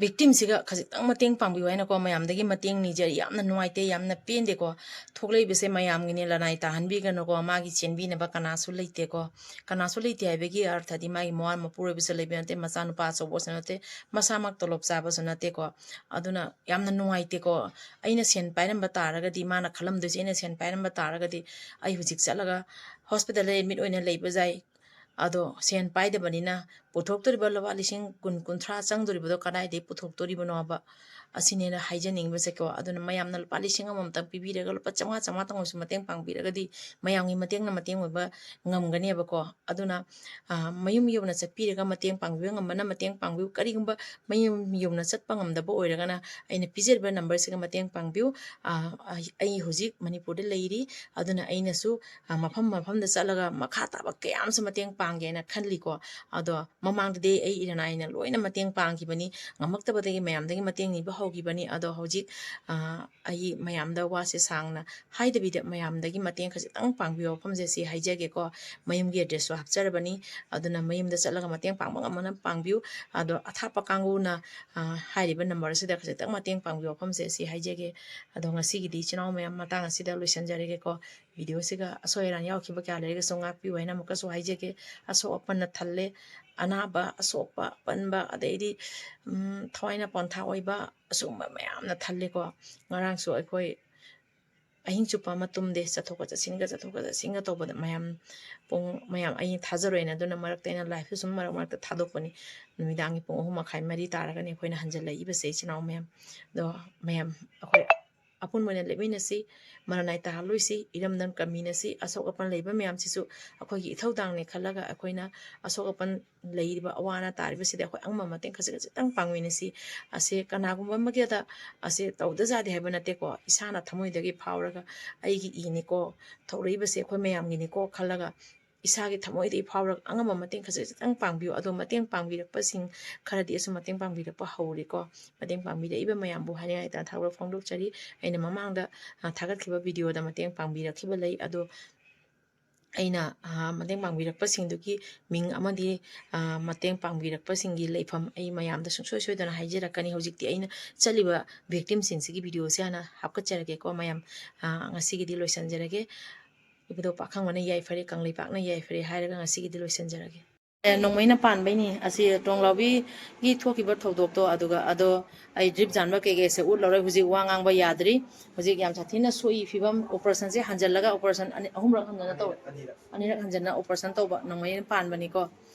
victimꯁꯤꯒ ꯈꯖꯤꯛꯇꯪ ꯃꯇꯦꯡ ꯄꯥꯡꯕꯤꯌꯨ ꯍꯥꯏꯅꯀꯣ, ꯃꯌꯥꯝꯗꯒꯤ ꯃꯇꯦꯡ ꯅꯤꯖꯔꯤ꯫ ꯌꯥꯝꯅ ꯅꯨꯡꯉꯥꯏꯇꯦ, ꯌꯥꯝꯅ ꯄꯦꯟꯗꯦꯀꯣ꯫ ꯊꯣꯛꯂꯛꯏꯕꯁꯦ ꯃꯌꯥꯝꯒꯤꯅꯦ, ꯂꯅꯥꯏ ꯇꯥꯍꯟꯕꯤꯒꯅꯨꯀꯣ꯫ ꯃꯥꯒꯤ ꯆꯦꯟꯕꯤꯅꯕ ꯀꯅꯥꯁꯨ ꯂꯩꯇꯦꯀꯣ, ꯀꯅꯥꯁꯨ ꯂꯩꯇꯦ ꯍꯥꯏꯕꯒꯤ ꯑꯔꯊꯗꯤ ꯃꯥꯒꯤ ꯃꯋꯥ ꯃꯄꯨꯔꯣꯏꯕꯁꯨ ꯂꯩꯕ ꯅꯠꯇꯦ, ꯃꯆꯥꯅꯨꯄꯥ ꯑꯆꯧꯕꯁꯨ ꯅꯠꯇꯦ, ꯃꯁꯥꯃꯛ ꯇꯣꯂꯣꯞ ꯆꯥꯕꯁꯨ ꯅꯠꯇꯦꯀꯣ꯫ ꯑꯗꯨꯅ ꯌꯥꯝꯅ ꯅꯨꯡꯉꯥꯏꯇꯦꯀꯣ꯫ ꯑꯩꯅ ꯁꯦꯟ ꯄꯥꯏꯔꯝꯕ ꯇꯥꯔꯒꯗꯤ, ꯃꯥꯅ ꯈꯜꯂꯝꯗꯣꯏꯁꯦ, ꯑꯩꯅ ꯁꯦꯟ ꯄꯥꯏꯔꯝꯕ ꯇꯥꯔꯒꯗꯤ ꯑꯩ ꯍꯧꯖꯤꯛ ꯆꯠꯂꯒ ꯍꯣꯁꯄꯤꯇꯥꯜꯗ ꯑꯦꯗꯃꯤꯠ ꯑꯣꯏꯅ ꯂꯩꯕ ꯌꯥꯏ꯫ ꯑꯗꯣ ꯁꯦꯟ ꯄꯥꯏꯗꯕꯅꯤꯅ ꯄꯨꯊꯣꯛꯇꯣꯔꯤꯕ ꯂꯨꯄꯥ ꯂꯤꯁꯤꯡ ꯀꯨꯟ, ꯀꯨꯟꯊ꯭ꯔꯥ ꯆꯪꯗꯣꯔꯤꯕꯗꯣ ꯀꯗꯥꯏꯗꯒꯤ ꯄꯨꯊꯣꯛꯇꯣꯔꯤꯕꯅꯣꯕ? ꯑꯁꯤꯅꯦꯅ ꯍꯥꯏꯖꯅꯤꯡꯕꯁꯦꯀꯣ꯫ ꯑꯗꯨꯅ ꯃꯌꯥꯝꯅ ꯂꯨꯄꯥ ꯂꯤꯁꯤꯡ ꯑꯃꯃꯝꯇꯪ ꯄꯤꯕꯤꯔꯒ, ꯂꯨꯄꯥ ꯆꯥꯝꯃꯉꯥ, ꯆꯥꯝꯃꯉꯥꯇꯪ ꯑꯣꯏꯔꯁꯨ ꯃꯇꯦꯡ ꯄꯥꯡꯕꯤꯔꯒꯗꯤ ꯃꯌꯥꯝꯒꯤ ꯃꯇꯦꯡꯅ ꯃꯇꯦꯡ ꯑꯣꯏꯕ ꯉꯝꯒꯅꯦꯕꯀꯣ꯫ ꯑꯗꯨꯅ, ꯑ, ꯃꯌꯨꯝ ꯌꯧꯅ ꯆꯠꯄꯤꯔꯒ ꯃꯇꯦꯡ ꯄꯥꯡꯕꯤꯕ ꯉꯝꯕꯅ ꯃꯇꯦꯡ ꯄꯥꯡꯕꯤꯌꯨ꯫ ꯀꯔꯤꯒꯨꯝꯕ ꯃꯌꯨꯝ ꯌꯧꯅ ꯆꯠꯄ ꯉꯝꯗꯕ ꯑꯣꯏꯔꯒꯅ ꯑꯩꯅ ꯄꯤꯖꯔꯤꯕ ꯅꯝꯕꯔꯁꯤꯒ ꯃꯇꯦꯡ ꯄꯥꯡꯕꯤꯌꯨ꯫ ꯑ, ꯑꯩ, ꯑꯩ ꯍꯧꯖꯤꯛ ꯃꯅꯤꯄꯨꯔꯗ ꯂꯩꯔꯤ꯫ ꯑꯗꯨꯅ ꯑꯩꯅꯁꯨ, ꯑ, ꯃꯐꯝ ꯃꯐꯝꯗ ꯆꯠꯂꯒ ꯃꯈꯥ ꯇꯥꯕ ꯀꯌꯥ ꯑꯃꯁꯨ ꯃꯇꯦꯡ ꯄꯥꯡꯒꯦꯅ ꯈꯜꯂꯤꯀꯣ꯫ ꯑꯗꯣ ꯃꯃꯥꯡꯗꯗꯤ ꯑꯩ ꯏꯔꯅꯥꯏꯅ ꯂꯣꯏꯅ ꯃꯇꯦꯡ ꯄꯥꯡꯈꯤꯕꯅꯤ꯫ ꯉꯝꯃꯛꯇꯕꯗꯒꯤ ꯃꯌꯥꯝꯗꯒꯤ ꯃꯇꯦꯡ ꯅꯤꯕ ꯍꯧꯈꯤꯕꯅꯤ꯫ ꯑꯗꯣ ꯍꯧꯖꯤꯛ, ꯑ, ꯑꯩ ꯃꯌꯥꯝꯗ ꯋꯥꯁꯦ ꯁꯥꯡꯅ ꯍꯥꯏꯗꯕꯤꯗ ꯃꯌꯥꯝꯗꯒꯤ ꯃꯇꯦꯡ ꯈꯖꯤꯛꯇꯪ ꯄꯥꯡꯕꯤꯌꯣ ꯋꯥꯐꯝꯁꯦ ꯁꯤ ꯍꯥꯏꯖꯒꯦꯀꯣ꯫ ꯃꯌꯨꯝꯒꯤ ꯑꯦꯗ꯭ꯔꯦꯁꯁꯨ ꯍꯥꯞꯆꯔꯕꯅꯤ꯫ ꯑꯗꯨꯅ ꯃꯌꯨꯝꯗ ꯆꯠꯂꯒ ꯃꯇꯦꯡ ꯄꯥꯡꯕ ꯉꯝꯕꯅ ꯄꯥꯡꯕꯤꯌꯨ꯫ ꯑꯗꯣ ꯑꯊꯥꯞꯄ ꯀꯥꯡꯕꯨꯅ, ꯑ, ꯍꯥꯏꯔꯤꯕ ꯅꯝꯕꯔ ꯑꯁꯤꯗ ꯈꯖꯤꯛꯇꯪ ꯃꯇꯦꯡ ꯄꯥꯡꯕꯤꯌꯨ ꯋꯥꯐꯝꯁꯦ ꯁꯤ ꯍꯥꯏꯖꯒꯦ꯫ ꯑꯗꯣ ꯉꯁꯤꯒꯤꯗꯤ ꯏꯆꯤꯟ ꯏꯅꯥꯎ ꯃꯌꯥꯝ ꯃꯇꯥꯡ ꯑꯁꯤꯗ ꯂꯣꯏꯁꯤꯟꯖꯔꯒꯦꯀꯣ꯫ ꯚꯤꯗꯤꯑꯣꯁꯤꯒ ꯑꯁꯣꯏ ꯑꯔꯥꯟ ꯌꯥꯎꯈꯤꯕ ꯀꯌꯥ ꯂꯩꯔꯒꯁꯨ ꯉꯥꯛꯄꯤꯌꯨ ꯍꯥꯏꯅ ꯑꯃꯨꯛꯀꯁꯨ ꯍꯥꯏꯖꯒꯦ꯫ ꯑꯁꯣꯛ ꯑꯄꯟꯅ ꯊꯜꯂꯦ, ꯑꯅꯥꯕ, ꯑꯁꯣꯛꯄ, ꯑꯄꯟꯕ, ꯑꯗꯩꯗꯤ, ꯎꯝ, ꯊꯋꯥꯏꯅ ꯄꯣꯟꯊꯥ ꯑꯣꯏꯕ, ꯑꯁꯤꯒꯨꯝꯕ ꯃꯌꯥꯝꯅ ꯊꯜꯂꯦꯀꯣ꯫ ꯉꯔꯥꯡꯁꯨ ꯑꯩꯈꯣꯏ ꯑꯍꯤꯡ ꯆꯨꯞꯄ ꯑꯃ ꯇꯨꯝꯗꯦ, ꯆꯠꯊꯣꯛꯀ ꯆꯠꯁꯤꯟꯒ, ꯆꯠꯊꯣꯛꯀ ꯆꯠꯁꯤꯟꯒ ꯇꯧꯕꯗ ꯃꯌꯥꯝ ꯄꯨꯡ, ꯃꯌꯥꯝ ꯑꯩ ꯊꯥꯖꯔꯣꯏꯅ, ꯑꯗꯨꯅ ꯃꯔꯛꯇ ꯑꯩꯅ ꯂꯥꯏꯐꯁꯨ ꯁꯨꯝ ꯃꯔꯛ ꯃꯔꯛꯇ ꯊꯥꯗꯣꯛꯄꯅꯤ꯫ ꯅꯨꯃꯤꯗꯥꯡꯒꯤ ꯄꯨꯡ ꯑꯍꯨꯝ ꯃꯈꯥꯏ, ꯃꯔꯤ ꯇꯥꯔꯒꯅꯤ ꯑꯩꯈꯣꯏꯅ ꯍꯟꯖꯜꯂꯛꯏꯕꯁꯦ, ꯏꯆꯤꯟ ꯏꯅꯥꯎ ꯃꯌꯥꯝ꯫ ꯑꯗꯣ ꯃꯌꯥꯝ ꯑꯩꯈꯣꯏ ꯑꯄꯨꯟꯕ ꯑꯣꯏꯅ ꯂꯦꯞꯃꯤꯟꯅꯁꯤ, ꯃꯔꯟ ꯅꯥꯏ ꯇꯥꯍꯜꯂꯣꯏꯁꯤ, ꯏꯔꯝꯗꯝ ꯀꯟꯃꯤꯟꯅꯁꯤ꯫ ꯑꯁꯣꯛ ꯑꯄꯟ ꯂꯩꯕ ꯃꯌꯥꯝꯁꯤꯁꯨ ꯑꯩꯈꯣꯏꯒꯤ ꯏꯊꯧꯗꯥꯡꯅꯦ ꯈꯜꯂꯒ ꯑꯩꯈꯣꯏꯅ ꯑꯁꯣꯛ ꯑꯄꯟ ꯂꯩꯔꯤꯕ ꯑꯋꯥ ꯑꯅꯥ ꯇꯥꯔꯤꯕꯁꯤꯗ ꯑꯩꯈꯣꯏ ꯑꯉꯝꯕ ꯃꯇꯦꯡ ꯈꯖꯤꯛ ꯈꯖꯤꯛꯇꯪ ꯄꯥꯡꯃꯤꯟꯅꯁꯤ꯫ ꯑꯁꯦ ꯀꯅꯥꯒꯨꯝꯕ ꯑꯃꯒꯤꯗ ꯑꯁꯦ ꯇꯧꯗ ꯌꯥꯗꯦ ꯍꯥꯏꯕ ꯅꯠꯇꯦꯀꯣ, ꯏꯁꯥꯅ ꯊꯃꯣꯏꯗꯒꯤ ꯐꯥꯎꯔꯒ ꯑꯩꯒꯤ ꯏꯅꯤꯀꯣ, ꯊꯣꯛꯂꯛꯏꯕꯁꯦ ꯑꯩꯈꯣꯏ ꯃꯌꯥꯝꯒꯤꯅꯤꯀꯣ ꯈꯜꯂꯒ ꯏꯁꯥꯒꯤ ꯊꯃꯣꯏꯗꯒꯤ ꯐꯥꯎꯔꯒ ꯑꯉꯝꯕ ꯃꯇꯦꯡ ꯈꯖꯤꯛ ꯈꯖꯤꯛꯇꯪ ꯄꯥꯡꯕꯤꯌꯨ꯫ ꯑꯗꯣ ꯃꯇꯦꯡ ꯄꯥꯡꯕꯤꯔꯛꯄꯁꯤꯡ ꯈꯔꯗꯤ ꯑꯁꯨꯝ ꯃꯇꯦꯡ ꯄꯥꯡꯕꯤꯔꯛꯄ ꯍꯧꯔꯦꯀꯣ꯫ ꯃꯇꯦꯡ ꯄꯥꯡꯕꯤꯔꯛꯏꯕ ꯃꯌꯥꯝꯕꯨ ꯍꯥꯏꯅꯤꯡꯉꯥꯏ ꯂꯩꯇꯅ ꯊꯥꯒꯠꯄ ꯐꯣꯡꯗꯣꯛꯆꯔꯤ꯫ ꯑꯩꯅ ꯃꯃꯥꯡꯗ, ꯑ, ꯊꯥꯒꯠꯈꯤꯕ ꯚꯤꯗꯤꯑꯣꯗ ꯃꯇꯦꯡ ꯄꯥꯡꯕꯤꯔꯛꯈꯤꯕ ꯂꯩ, ꯑꯗꯣ ꯑꯩꯅ, ꯑ, ꯃꯇꯦꯡ ꯄꯥꯡꯕꯤꯔꯛꯄꯁꯤꯡꯗꯨꯒꯤ ꯃꯤꯡ ꯑꯃꯗꯤ, ꯑ, ꯃꯇꯦꯡ ꯄꯥꯡꯕꯤꯔꯛꯄꯁꯤꯡꯒꯤ ꯂꯩꯐꯝ ꯑꯩ ꯃꯌꯥꯝꯗ ꯁꯨꯡꯁꯣꯏ ꯁꯣꯏꯗꯅ ꯍꯥꯏꯖꯔꯛꯀꯅꯤ꯫ ꯍꯧꯖꯤꯛꯇꯤ ꯑꯩꯅ ꯆꯠꯂꯤꯕ victimꯁꯤꯡꯁꯤꯒꯤ videoꯁꯦ ꯍꯥꯟꯅ ꯍꯥꯞꯀꯠꯆꯔꯒꯦꯀꯣ ꯃꯌꯥꯝ꯫ ꯑ, ꯉꯁꯤꯒꯤꯗꯤ ꯂꯣꯏꯁꯤꯟꯖꯔꯒꯦ꯫ ꯏꯕꯨꯙꯧ ꯄꯥꯈꯪꯕꯅ ꯌꯥꯏꯐꯔꯦ, ꯀꯪꯂꯩꯄꯥꯛꯅ ꯌꯥꯏꯐꯔꯦ ꯍꯥꯏꯔꯒ ꯉꯁꯤꯒꯤꯗꯤ ꯂꯣꯏꯁꯤꯟꯖꯔꯒꯦ꯫ ꯑꯦ, ꯅꯣꯡꯃꯩꯅ ꯄꯥꯟꯕꯩꯅꯤ꯫ ꯑꯁꯤ ꯇꯣꯡꯂꯥꯎꯕꯤꯒꯤ ꯊꯣꯛꯈꯤꯕ ꯊꯧꯗꯣꯛꯇꯣ, ꯑꯗꯨꯒ ꯑꯗꯣ ꯑꯩ drip ꯌꯥꯟꯕ ꯀꯩꯀꯩꯁꯦ ꯎꯠꯂꯔꯣꯏ꯫ ꯍꯧꯖꯤꯛ ꯋꯥ ꯉꯥꯡꯕ ꯌꯥꯗ꯭ꯔꯤ꯫ ꯍꯧꯖꯤꯛ ꯌꯥꯝ ꯁꯥꯊꯤꯅ ꯁꯣꯛꯏ ꯐꯤꯕꯝ꯫ Operationꯁꯦ ꯍꯟꯖꯜꯂꯒ operation ꯑꯅꯤ, ꯑꯍꯨꯝꯔꯛ ꯍꯟꯖꯟꯅ ꯇꯧ-, ꯑꯅꯤꯔꯛ, ꯑꯅꯤꯔꯛ ꯍꯟꯖꯟꯅ operation ꯇꯧꯕ ꯅꯣꯡꯃꯩꯅ ꯄꯥꯟꯕꯅꯤꯀꯣ꯫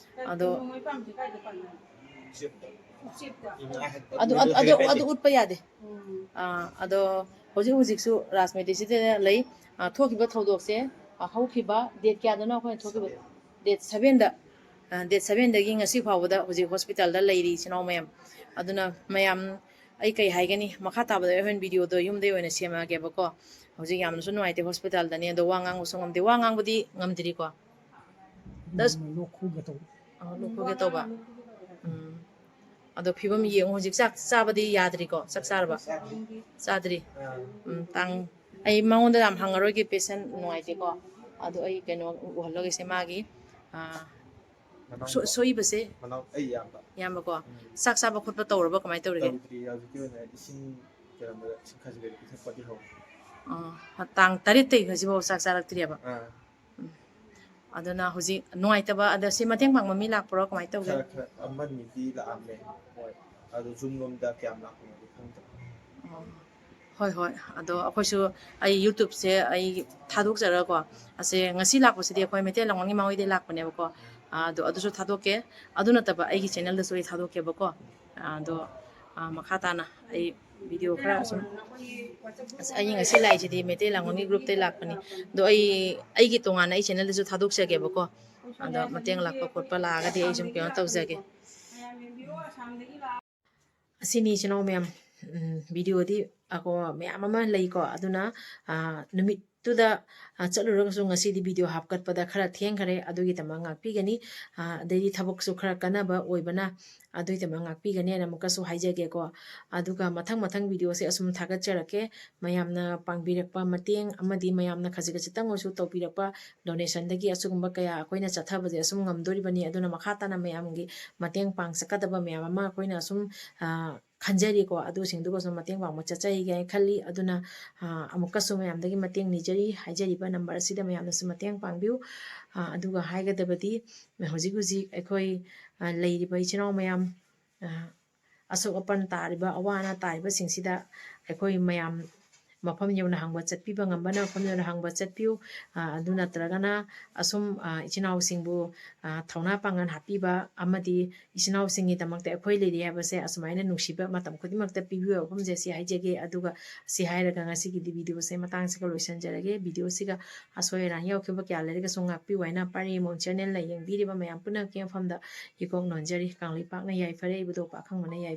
ꯑꯗꯣ ꯅꯣꯡꯃꯩ ꯄꯥꯟꯕꯁꯦ ꯀꯥꯏꯗ ꯄꯥꯟꯒꯦ? ꯎꯆꯦꯛꯇ꯫ ꯎꯆꯦꯛꯇ? ꯑꯗꯨ, ꯑꯗꯨ, ꯑꯗꯨ, ꯑꯗꯨ ꯎꯠꯄ ꯌꯥꯗꯦ꯫ ꯎꯝ꯫ ꯑꯥ, ꯑꯗꯣ ꯍꯧꯖꯤꯛ ꯍꯧꯖꯤꯛꯁꯨ ꯔꯥꯖꯃꯩꯇꯩꯁꯤꯗ ꯂꯩ꯫ ꯑꯥ, ꯊꯣꯛꯈꯤꯕ ꯊꯧꯗꯣꯛꯁꯦ, ꯑꯥ, ꯍꯧꯈꯤꯕ date ꯀꯌꯥꯗꯅꯣ ꯑꯩꯈꯣꯏꯅ ꯊꯣꯛꯈꯤꯕ? Seven. Date sevenꯗ, ꯑꯥ, date sevenꯗꯒꯤ ꯉꯁꯤ ꯐꯥꯎꯕꯗ ꯍꯧꯖꯤꯛ hospitalꯗ ꯂꯩꯔꯤ ꯏꯆꯤꯟ ꯏꯅꯥꯎ ꯃꯌꯥꯝ꯫ ꯑꯗꯨꯅ ꯃꯌꯥꯝ, ꯑꯩ ꯀꯩ ꯍꯥꯏꯒꯅꯤ, ꯃꯈꯥ ꯇꯥꯕꯗ ꯑꯩ ꯍꯣꯔꯦꯟ videoꯗꯣ ꯌꯨꯝꯗꯩ ꯑꯣꯏꯅ ꯁꯦꯝꯃꯛꯑꯒꯦꯕꯀꯣ꯫ ꯍꯧꯖꯤꯛ ꯌꯥꯝꯅꯁꯨ ꯅꯨꯡꯉꯥꯏꯇꯦ hospitalꯗꯅꯤ, ꯑꯗꯣ ꯋꯥ ꯉꯥꯡꯕꯁꯨ ꯉꯝꯗꯦ꯫ ꯋꯥ ꯉꯥꯡꯕꯗꯤ ꯉꯝꯗ꯭ꯔꯤꯀꯣ? ꯗꯁ-, ꯂꯣꯛ ꯈꯨꯒꯦ ꯇꯧꯕ꯫ ꯑ, ꯂꯣꯛ ꯈꯨꯒꯦ ꯇꯧꯕ꯫ ꯎꯝ꯫ ꯑꯗꯣ ꯐꯤꯕꯝ ꯌꯦꯡꯉꯨ, ꯍꯧꯖꯤꯛ ꯆꯥꯛ ꯆꯥꯕꯗꯤ ꯌꯥꯗ꯭ꯔꯤꯀꯣ? ꯆꯥꯛ ꯆꯥꯔꯕ? ꯆꯥꯗ꯭ꯔꯤ꯫ ꯆꯥꯗ꯭ꯔꯤ? ꯑꯥ꯫ ꯎꯝ, ꯇꯥꯡ-, ꯑꯩ ꯃꯉꯣꯟꯗ ꯌꯥꯝ ꯍꯪꯉꯔꯣꯏꯒꯦ, patient ꯅꯨꯡꯉꯥꯏꯇꯦꯀꯣ꯫ ꯑꯗꯣ ꯑꯩ ꯀꯩꯅꯣ ꯎꯍꯜꯂꯒꯦꯁꯦ, ꯃꯥꯒꯤ, ꯑꯥ, ꯃꯅꯥꯎ-, ꯁꯣ-, ꯁꯣꯛꯏꯕꯁꯦ? ꯃꯅꯥꯎ-, ꯑꯩ ꯏꯌꯥꯝꯕ꯫ ꯏꯌꯥꯝꯕꯀꯣ? ꯎꯝ꯫ ꯆꯥꯛ ꯆꯥꯕ ꯈꯣꯠꯄ ꯇꯧꯔꯕ, ꯀꯃꯥꯏꯅ ꯇꯧꯔꯤꯒꯦ? ꯇꯧꯗ꯭ꯔꯤ, ꯍꯧꯖꯤꯛꯀꯤ ꯑꯣꯏꯅ ꯏꯁꯤꯡ ꯀꯩꯅꯣꯗ ꯏꯁꯤꯡ ꯈꯖꯤꯛ ꯈꯖꯤꯛ ꯄꯤꯊꯛꯄꯗꯤ ꯍꯧꯔꯦ꯫ ꯑꯣ, ꯇꯥꯡ ꯇꯔꯦꯠꯇꯩ ꯍꯧꯖꯤꯛꯐꯥꯎ ꯆꯥꯛ ꯆꯥꯔꯛꯇ꯭ꯔꯤꯑꯕ? ꯑꯥ꯫ ꯎꯝ꯫ ꯑꯗꯨꯅ ꯍꯧꯖꯤꯛ ꯅꯨꯡꯉꯥꯏꯇꯕ, ꯑꯗ ꯁꯤ ꯃꯇꯦꯡ ꯄꯥꯡꯕ ꯃꯤ ꯂꯥꯛꯄ꯭ꯔꯣ? ꯀꯃꯥꯏꯅ ꯇꯧꯒꯦ? ꯈꯔ, ꯈꯔ ꯑꯃꯅꯤꯗꯤ ꯂꯥꯛꯑꯝꯃꯦ꯫ ꯍꯣꯏ꯫ ꯑꯗꯨ ꯌꯨꯝꯂꯣꯝꯗ ꯀꯌꯥꯝ ꯂꯥꯛꯄꯅꯣꯗꯤ ꯈꯪꯗꯕ꯫ ꯑꯣ꯫ ꯍꯣꯏ, ꯍꯣꯏ꯫ ꯑꯗꯣ ꯑꯩꯈꯣꯏꯁꯨ, ꯑꯩ YouTubeꯁꯦ ꯑꯩ ꯊꯥꯗꯣꯛꯆꯔꯒꯀꯣ, ꯑꯁꯦ ꯉꯁꯤ ꯂꯥꯛꯄꯁꯤꯗꯤ ꯑꯩꯈꯣꯏ ꯃꯩꯇꯩ ꯂꯝꯉꯣꯜꯒꯤ ꯃꯥꯡꯑꯣꯏꯗꯩ ꯂꯥꯛꯄꯅꯦꯕꯀꯣ꯫ ꯑꯥ, ꯑꯗꯣ ꯑꯗꯨꯁꯨ ꯊꯥꯗꯣꯛꯀꯦ꯫ ꯑꯗꯨ ꯅꯠꯇꯕ ꯑꯩꯒꯤ channelꯗꯁꯨ ꯑꯩ ꯊꯥꯗꯣꯛꯀꯦꯕꯀꯣ꯫ ꯑꯥ, ꯑꯗꯣ, ꯑꯥ, ꯃꯈꯥ ꯇꯥꯅ ꯑꯩ video ꯈꯔ ꯁꯨꯝ, ꯑꯁ, ꯑꯩ ꯉꯁꯤ ꯂꯥꯛꯏꯁꯤꯗꯤ ꯃꯩꯇꯩ ꯂꯥꯡꯕꯝꯒꯤ groupꯇꯩ ꯂꯥꯛꯄꯅꯤ꯫ ꯑꯗꯣ ꯑꯩ, ꯑꯩꯒꯤ ꯇꯣꯉꯥꯟꯅ ꯑꯩ channelꯗꯁꯨ ꯊꯥꯗꯣꯛꯆꯒꯦꯕꯀꯣ꯫ ꯑꯗꯣ ꯃꯇꯦꯡ ꯂꯥꯛꯄ ꯈꯣꯠꯄ ꯂꯥꯛꯑꯒꯗꯤ ꯑꯩ ꯁꯨꯝ ꯀꯩꯅꯣ ꯇꯧꯖꯒꯦ꯫ ꯑꯁꯤꯅꯤ ꯏꯆꯤꯟ ꯏꯅꯥꯎ ꯃꯌꯥꯝ, ꯎꯝ, videoꯗꯤ ꯑꯀꯣ ꯃꯌꯥꯝ ꯑꯃ ꯂꯩꯀꯣ꯫ ꯑꯗꯨꯅ, ꯑꯥ, ꯅꯨꯃꯤꯠ ꯅꯨꯃꯤꯠꯇꯨꯗ, ꯑ, ꯆꯠꯂꯨꯔꯒꯁꯨ ꯉꯁꯤꯗꯤ video ꯍꯥꯞꯀꯠꯄꯗ ꯈꯔ ꯊꯦꯡꯈꯔꯦ, ꯑꯗꯨꯒꯤꯗꯃꯛ ꯉꯥꯛꯄꯤꯒꯅꯤ꯫ ꯑ, ꯑꯗꯩꯗꯤ ꯊꯕꯛꯁꯨ ꯈꯔ ꯀꯟꯅꯕ ꯑꯣꯏꯕꯅ ꯑꯗꯨꯒꯤꯗꯃꯛ ꯉꯥꯛꯄꯤꯒꯅꯤ ꯍꯥꯏꯅ ꯑꯃꯨꯛꯀꯁꯨ ꯍꯥꯏꯖꯒꯦꯀꯣ꯫ ꯑꯗꯨꯒ ꯃꯊꯪ ꯃꯊꯪ videoꯁꯦ ꯑꯁꯨꯝ ꯊꯥꯒꯠꯆꯔꯛꯀꯦ꯫ ꯃꯌꯥꯝꯅ ꯄꯥꯡꯕꯤꯔꯛꯄ ꯃꯇꯦꯡ ꯑꯃꯗꯤ ꯃꯌꯥꯝꯅ ꯈꯖꯤꯛ ꯈꯖꯤꯛꯇꯪ ꯑꯣꯏꯔꯁꯨ ꯇꯧꯕꯤꯔꯛꯄ donationꯗꯒꯤ ꯑꯁꯤꯒꯨꯝꯕ ꯀꯌꯥ ꯑꯩꯈꯣꯏꯅ ꯆꯠꯊꯕꯁꯦ ꯑꯁꯨꯝ ꯉꯝꯗꯣꯔꯤꯕꯅꯤ꯫ ꯑꯗꯨꯅ ꯃꯈꯥ ꯇꯥꯅ ꯃꯌꯥꯝꯒꯤ ꯃꯇꯦꯡ ꯄꯥꯡꯖꯀꯗꯕ ꯃꯌꯥꯝ ꯑꯃ ꯑꯩꯈꯣꯏꯅ ꯑꯁꯨꯝ, ꯑ, ꯈꯟꯖꯔꯤꯀꯣ꯫ ꯑꯗꯨꯁꯤꯡꯗꯨꯒꯁꯨ ꯃꯇꯦꯡ ꯄꯥꯡꯕ ꯆꯠꯆꯩꯒꯦ ꯍꯥꯏꯅ ꯈꯜꯂꯤ꯫ ꯑꯗꯨꯅ, ꯑ, ꯑꯃꯨꯛꯀꯁꯨ ꯃꯌꯥꯝꯗꯒꯤ ꯃꯇꯦꯡ ꯅꯤꯖꯔꯤ꯫ ꯍꯥꯏꯖꯔꯤꯕ number ꯑꯁꯤꯗ ꯃꯌꯥꯝꯅꯁꯨ ꯃꯇꯦꯡ ꯄꯥꯡꯕꯤꯌꯨ꯫ ꯑ, ꯑꯗꯨꯒ ꯍꯥꯏꯒꯗꯕꯗꯤ ꯍꯧꯖꯤꯛ ꯍꯧꯖꯤꯛ ꯑꯩꯈꯣꯏ, ꯑ, ꯂꯩꯔꯤꯕ ꯏꯆꯤꯟ ꯏꯅꯥꯎ ꯃꯌꯥꯝ, ꯑ, ꯑꯁꯣꯛ ꯑꯄꯟ ꯇꯥꯔꯤꯕ, ꯑꯋꯥ ꯑꯅꯥ ꯇꯥꯔꯤꯕꯁꯤꯡꯁꯤꯗ ꯑꯩꯈꯣꯏ ꯃꯌꯥꯝ ꯃꯐꯝ ꯌꯧꯅ ꯍꯪꯕ ꯆꯠꯄꯤꯕ ꯉꯝꯕꯅ ꯃꯐꯝ ꯌꯧꯅ ꯍꯪꯕ ꯆꯠꯄꯤꯌꯨ꯫ ꯑ, ꯑꯗꯨ ꯅꯠꯇ꯭ꯔꯒꯅ ꯑꯁꯨꯝ, ꯑ, ꯏꯆꯤꯟ ꯏꯅꯥꯎꯁꯤꯡꯕꯨ, ꯑ, ꯊꯧꯅꯥ ꯄꯥꯡꯒꯜ ꯍꯥꯞꯄꯤꯕ ꯑꯃꯗꯤ ꯏꯆꯤꯟ ꯏꯅꯥꯎꯁꯤꯡꯒꯤꯗꯃꯛꯇ ꯑꯩꯈꯣꯏ ꯂꯩꯔꯤ ꯍꯥꯏꯕꯁꯦ ꯑꯁꯨꯃꯥꯏꯅ ꯅꯨꯡꯁꯤꯕ ꯃꯇꯝ ꯈꯨꯗꯤꯡꯃꯛꯇ ꯄꯤꯕꯤꯌꯨ ꯍꯥꯏꯕ ꯋꯥꯐꯝꯁꯦ ꯁꯤ ꯍꯥꯏꯖꯒꯦ꯫ ꯑꯗꯨꯒ ꯁꯤ ꯍꯥꯏꯔꯒ ꯉꯁꯤꯒꯤꯗꯤ videoꯁꯦ ꯃꯇꯥꯡꯁꯤꯒ ꯂꯣꯏꯁꯤꯟꯖꯔꯒꯦ꯫ Videoꯁꯤꯒ ꯑꯁꯣꯏ ꯑꯔꯥꯟ ꯌꯥꯎꯈꯤꯕ ꯀꯌꯥ ꯂꯩꯔꯒꯁꯨ ꯉꯥꯛꯄꯤꯌꯨ ꯍꯥꯏꯅ ꯄꯥꯔꯦꯡ ꯃꯣꯟ channel ꯂꯩ ꯌꯦꯡꯕꯤꯔꯤꯕ ꯃꯌꯥꯝ ꯄꯨꯝꯅꯃꯛꯀꯤ ꯃꯐꯝꯗ ꯏꯀꯣꯛ ꯅꯣꯟꯖꯔꯤ꯫ ꯀꯥꯡꯂꯩꯄꯥꯛꯅ ꯌꯥꯏꯐꯔꯦ, ꯏꯕꯨꯙꯧ ꯄꯥꯈꯪꯕꯅ ꯌꯥꯏꯐꯔꯦ꯫